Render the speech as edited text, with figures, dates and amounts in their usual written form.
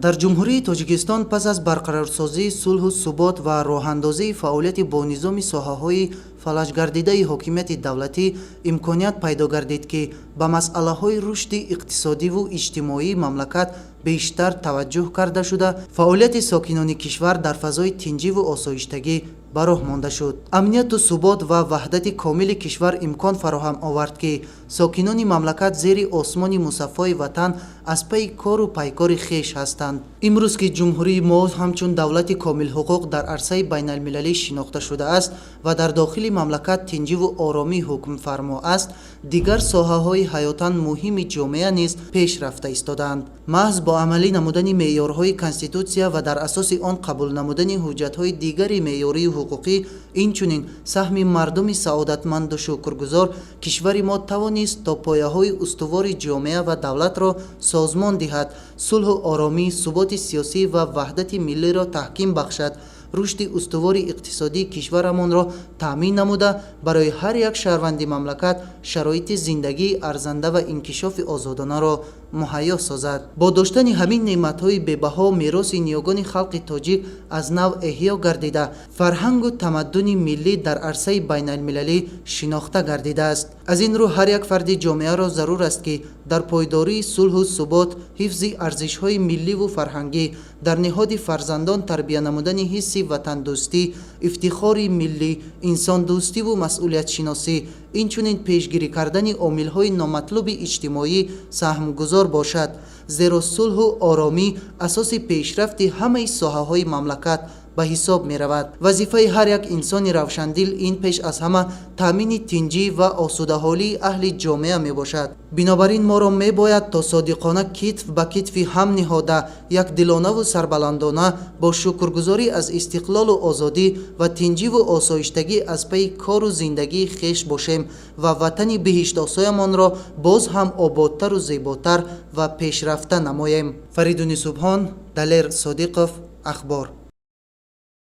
Дар Ҷумҳурии Тоҷикистон пас аз барқарорсозии сулҳу субот ва роҳандозии фаъолияти бонизоми соҳаҳои фалаҷгардидаи ҳокимияти давлатӣ имконият пайдо гардид, ки ба масъалаҳои рушди иқтисодиву иҷтимоии мамлакат бештар таваҷҷӯҳ карда шуда, фаъолияти сокинони кишвар дар фазои тинҷиву осоиштагӣ ба роҳ монда шуд. Амнияту субот ва ваҳдати комили кишвар имкон фароҳам овард, ки сокинони мамлакат зери осмони мусаффои Ватан аз пайи кору пайкори хеш ҳастанд. Имрӯз, ки ҷумҳурии мо ҳамчун давлати комилҳуқуқ дар арсаи байналмилалӣ шинохта шудааст ва дар дохили мамлакат тинҷиву оромӣ ҳукмфармо аст, дигар соҳаҳои ҳаётан муҳими ҷомеа низ пеш рафта истодаанд. Маҳз бо амалӣ намудани меъёрҳои Конститутсия ва дар асоси он қабул намудани ҳуҷҷатҳои дигари меъёрию ҳуқуқӣ, инчунин саҳми мардуми саодатманду шукргузор, кишвари мо тавонист то пояҳои устувори ҷомеа ва давлатро созмон диҳад, сулҳу оромӣ, суботи сиёсӣ ва ваҳдати миллиро таҳким бахшад, рушди устувори иқтисодии кишварамонро таъмин намуда, барои ҳар як шаҳрванди мамлакат шароити зиндагии арзанда ва инкишофи озодонаро муҳайё созад. Бо доштани ҳамин неъматҳои бебаҳо мероси ниёгони халқи тоҷик аз нав эҳё гардида, фарҳангу тамаддуни миллӣ дар арсаи байналмилалӣ шинохта гардидааст. Аз ин рӯ, ҳар як фарди ҷомеаро зарур аст, ки дар пойдории сулҳу субот, ҳифзи арзишҳои милливу фарҳангӣ, дар ниҳоди фарзандон тарбия намудани ҳисси ватандӯстӣ, ифтихори миллӣ, инсондӯстиву масъулиятшиносӣ, инчунин пешгирӣ кардани омилҳои номатлуби иҷтимоӣ саҳмгузор бошад, зеро сулҳу оромӣ асоси пешрафти ҳамаи соҳаҳои мамлакат ба ҳисоб меравад. Вазифаи ҳар як инсони равшандил ин пеш аз ҳама таъмини тинҷӣ ва осудаҳолии аҳли ҷомеа мебошад. Бинобар ин, моро мебояд то содиқона китф ба китфи ҳам ниҳода, якдилонаву сарбаландона, бо шукргузорӣ аз истиқлолу озодӣ ва тинҷиву осоиштагӣ аз пайи кору зиндагии хеш бошем ва ватани биҳиштосоямонро боз ҳам ободтару зеботар ва пешрафта намоем. Фаридуни Субҳон, Далер Содиқов, Ахбор.